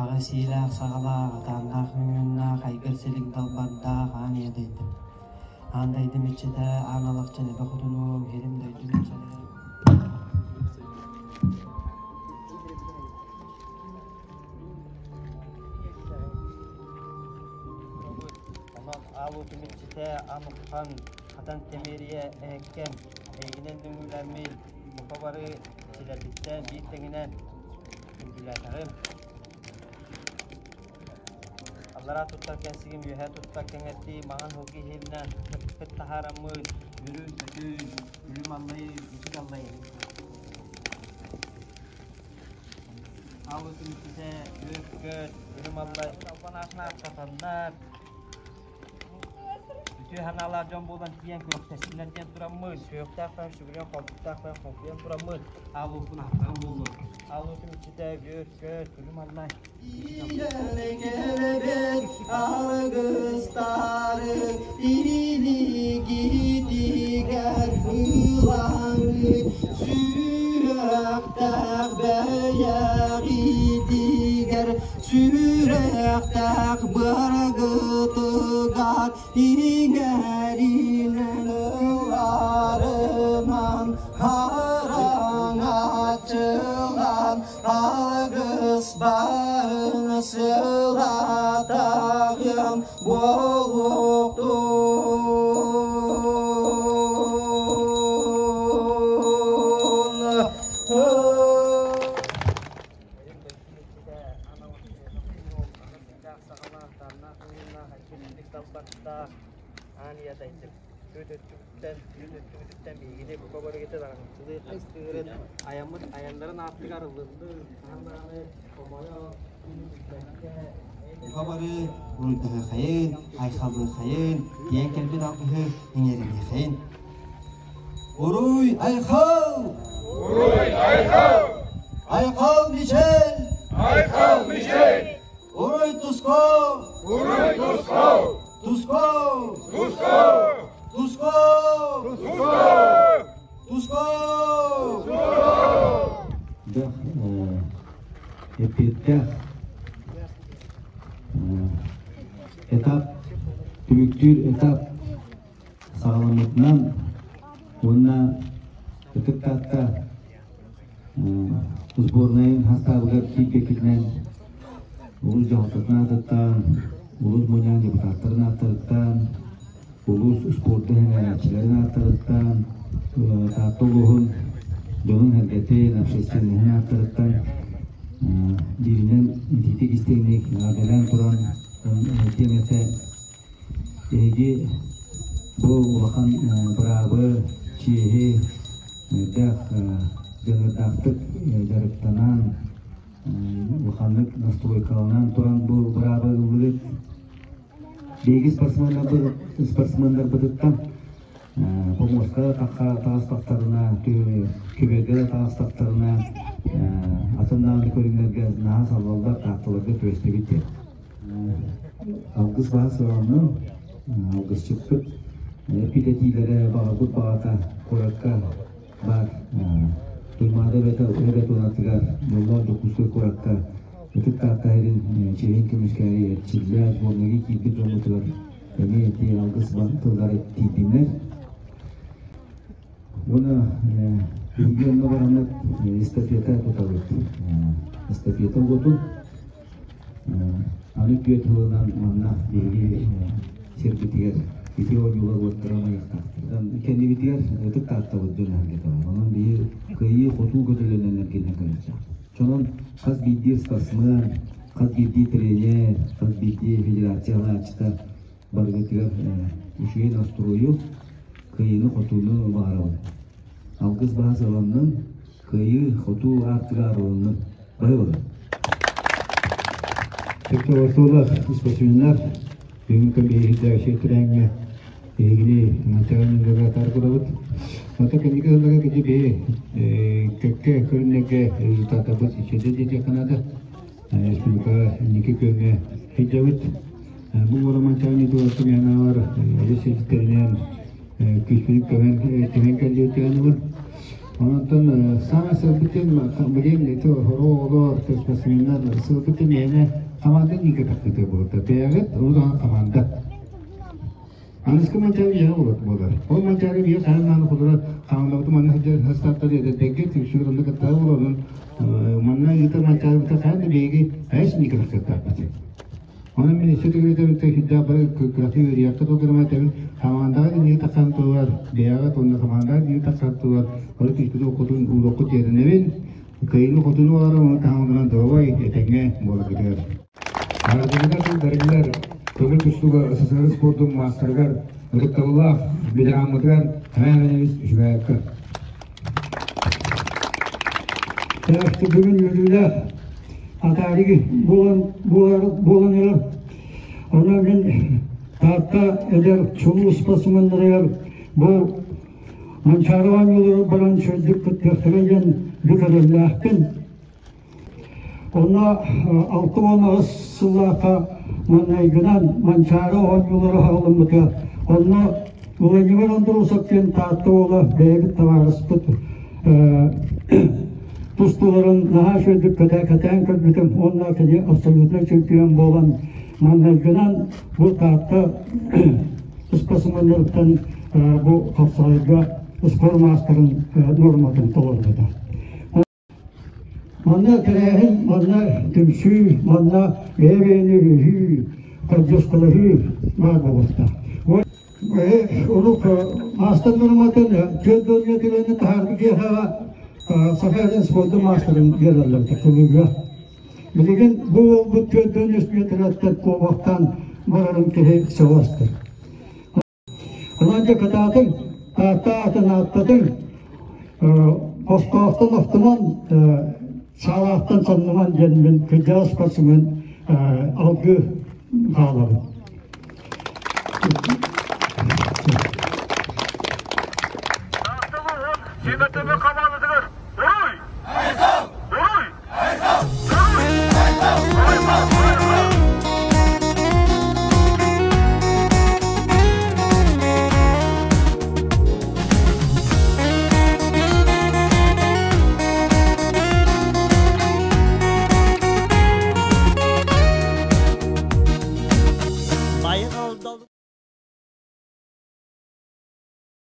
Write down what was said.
Аҕа сиилээх саҕалаах, атааннаах мөҥүөннээх, айгыр силик далбардаах аан ийэ дойду. Аан дойдум иччитэ, аан алахчын эбэ хотунуом, иһирим дойдум иччилэрэ. Онон аал уотум иччитэ, аан уххан, хатан тэмиэрийэ эһэккэм, эйигинэн дөҥүлэммин, бука бары иччилэрбиттэн биир тэҥинэн күндүлээтэҕим. Аллараа туттар кэнсигим, үөһээ туттар кэҥэрдии, маҥан һылгы иһинэн ыппыт таһаараммын, үрүн, өтүн, күлүм аллайы, үчүг аллайы. Аал үтүмүттүтэ, үөт-көт, күлүм аллай, албан аатын ааттатаннар, Үтүө санаалаах дьон буолан тиийэн күрэхтэстиннэр диэн тураммын, сүһүөхтээх бэйэм сүгүрүйэн, холбуктаах бэйэм холбуйан тураммын, аал уоппун аһатаҕым буоллун. Аал уотум иччитэ, үөр, көт, күлүм аллай. Кэлэбит алгыстары илигитигэр ылаҥыт сүрэхтээх бэйэҕитигэр Сүрэхтээх быргытыгар иҥэринэн ыларынан хараҥаччылаан алгыс баһын сылатаҕым буолуохтун. Өттүгүттэн биһигини бука барыгыты араҥаччылыы хайыстыырын айаммыт айаннарын ааттыгар ыллынны хаһан хомойо Бука бары уруйдаһыахайын, айхаллыахайын, тиийэн кэлбит алгыһы иҥэриниэхэйин. Уруй айхал! Уруй айхал! Айхал Мичел! Айхал Мичел! Уруй Туско! Уруй Туско! Туско! Туско! Туско! Туско! Туско! Туско! Дах эппиэттээх этап түмүктүүр этап саҕаламмытынан уонна Ытык Таатта сборнайын састаабыгар киирбиккитинэн улуус дьаһалтатын аатыттан, улуус мунньаҕын депутаттарын ааттарыттан, улуус спордун сэҥээрээччилэрин ааттарыттан, Таатта улууһун дьонун-сэргэтин, общественноһын ааттарыттан бииринэн итиитик истиҥник эҕэрдэлээн туран этиэм этэ. Эһиги бу улахан быраабы, чиэһи элбэх дьаныардаахтык дьарыктанан, улаханнык настройкаланан туран бу быраабы ыллыгыт. Биһиги спортсменнарбытыттан помостка таҕыстахтарына, күбэргэ да таҕыстахтарына, атын даҕаны көрүҥнэргэ наһаа саллаллар, таатталарга түбэстибит диэн. Алгыс баһа сыаланнын, алгысчыппыт эппит этиилэрэ баҕарбыт баҕата куоракка баар Туймаада эбэтэ туонатыгар дьоллоох Дьокуускай куоракка Ытык Таатта сирин чиэһин көмүскээри эрчиллэ сборныгы киирбит дьоммутугар эмиэ ити алгыс тыллары тиийдиннэр. Уонна биһиги онно бараммыт эстафета тутабыт. Эстафета уотун Аны түөрт сылынан манна биһиги сирбитигэр ити оонньуулар уоттара умайыахтаахтар. Кэннибитигэр ытык Тааттабыт дьон эһэргэтэ бар. Онон биһи кыайыы-хотуу көтөллөнөн эргиллэн кэлиэхтээх. Чонон хас биирдии спортсмен, хас биирдии тренер, хас биирдии федерация салайааччыта барыгытыгар үчүгэй настройу, кыайыыны-хотууну баҕарабын. Алгыс баһа сыаланнын, кыайыы-хотуу аартыга арылыннын. Баһыыбалар. Тектовосулар, спортсменнар, бүгүн көмүһүрдээчи түрээҥҥэ биһигини Монтеганнарга таргылабыт. Ата кэнники сылларга кити биһи кэккэ көрүннэргэ результаттарбыт иччэдэ диэтиэххэ наада. Республикаҕа инники күөҥҥэ сылдьабыт. Бу Романтяни туораттан алыс сирдэринэн күүспүтүн көмөн түһэн кэллибит. Онтон саҥа сылбытын билим ити оҕолор спортсменнар сылбытын мээнэ команда ника тахсыта буолта. Бэйэҕит ону команда. Аныскы манчаары биэҕэ буолар буолар. Ол манчаары биэ хаһан нааны холоро хааллабыты манна сылдьар састаптары эдэрдэргэ түмсүү онно кыттаа буоларын манна ыытар манчаарыбыта хаһан да биһиги айс ника тахсыттаахпыт. Онон мин өссө төгүрүтэ сүрдээх бары кыракый үөрүйэххэ толкуйдаман этэбин, хамаандаҕа инники тахсан туругар, бэйэҕэ уонна хамаандаҕа инники тахсан туругар бары күүспүтүн хотун ууруоххут диэтэнэбин. Кыайыыны хотуну баҕарар уонна таһымынан доруобай, этэҥҥэ буоларгытыгар. Араадьыйа тылларыгар көҥүл тустууга СССР спордун маастарыгар ытыктабыллаах ветераммытыгар Иван Үчүгэйэккэ. Бүгүн үөрүүлээх атаарыы буолан буолан эрэр. Онон мин Таатта эдэр чулуу спортсменнарыгар бу Манчаары оонньуулары баран үчүгэйдик кыттыахтара диэн бүк эрэллээхпин. Онно 68 сыллаахха маҥнайгынан Манчаары оонньуулара аһыллыбыта. Онно Владимир Андросов диэн Таатта уола бэйэбит табаарыспыт тустууларын наһаа үчүгэйдик кэтээн көрбүтүм уонна кини абсолютнай чемпион буолан маҥнайгынан бу Таатта спортсменнарыттан бу хапсаҕайга спорт маастарын нуорматын толорбута. Манна тэрээһин, манна түмсүү, манна бэйэ-бэйэни өйөһүү, поддержкалаһыы баар буолуохтаах. Урут маастар нуорматын 4 түгэни таһаарбыт киэһэҕэ Саха спордун маастарын биэрэллэр кылыыга. Билигин бу уолбут 4 метраттан куобахтаан барарын киһи сөҕөстөр. Онон дьэ кытаатыҥ, Таатта аатын ааттатыҥ, Хостоохтон охтуман, саалаахтан самныман диэн мин кырдьаҕас спортсмен алгыы хаалабын. Таатталыһын Сүүмэрдэммит хамаандата.